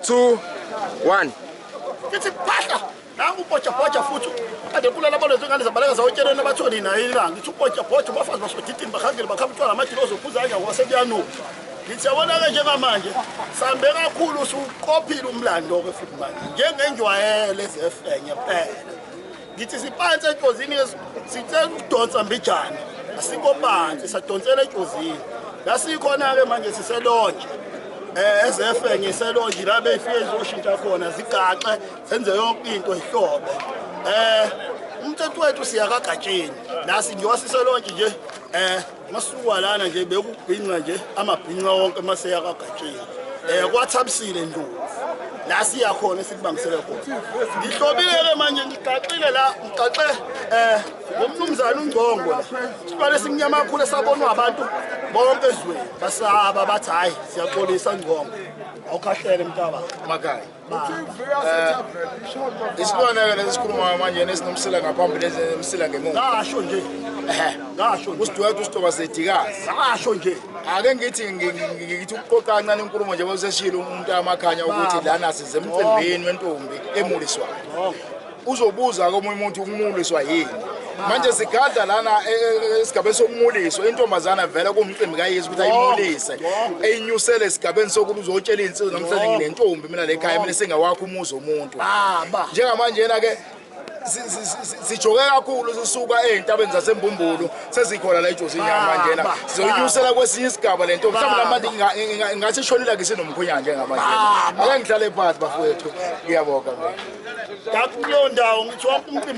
2 1. Ngithi phahla nangu ubhojabhoja futhi kade kulala balezo ngane zabaleka zawotsheleni abatholi nayo ilanga. Ngithi ubhojabhoja abafazi basodidini bakhangele bakhamba utshwala amadilozi ophuza kanje wasebuyanuka. Ngithi yabona-ke njengamanje sambe kakhulu usuqophile umlando-ke futhi manje njengenjwayelo ezefenye phela. Ngithi sipansi etshozini sicela ukudonsa mbijana asikho phansi sadonsela etshozini la sikhona-ke manje siselonje ezefe ngiselonje la beyifike izoshintsha khona zigaxe senze yonke into ihlobe umthetho wethu siya kaGatsheni la singiwa siselonje nje masuka lana nje bekubhinca nje amabhinca wonke maseya kaGatsheni kwathabisile Ndlovu la siya khona esikubangisele khona. Ngihlobile-ke manje ngigaxile la ngigaxe ngomnumzane uNgcongo la isilwane esimnyama kakhulu esabonwa abantu bonke ezweni basaba bathi hhayi siyaxolisa Ngcongo awukhahlele mntaba Makhaya. Isilwane-ke lesi sikhuluma manje nesinomsila ngaphambili esinomsila ngemuva. Ngasho nje ngasho nje Usidwethu usitoba sedikazi. Ngasho nje. Ake ngithi ngithi ukuqoqa kancane inkulumo njengoba useshilo umuntu amakhanya ukuthi lana sizemcimbini wentombi emuliswayo. Uzobuza komunye umuntu ukumuliswa yini. Manje sigadla lana esigabeni sokumuliswa intombazana vele kumcimbi kayise ukuthi ayimulise eyinyusele esigabeni sokuba uzotshela insizwa namhlanje nginentombi mina lekhaya mina singawakho umuzi womuntu. Njengamanje yena ke sijoke kakhulu sisuka ezintabeni zaseMbumbulu sezikhona la eJozini manje na sizoyinyusela kwesinye isigaba le ntombi mhlawumbe namanje ingathi ishonile ke sinomkhwenyana njengamanje. Ake ngihlale phansi bafowethu, ngiyabonga mina. Kuleyo ndawo ngithi wonke umcimbi.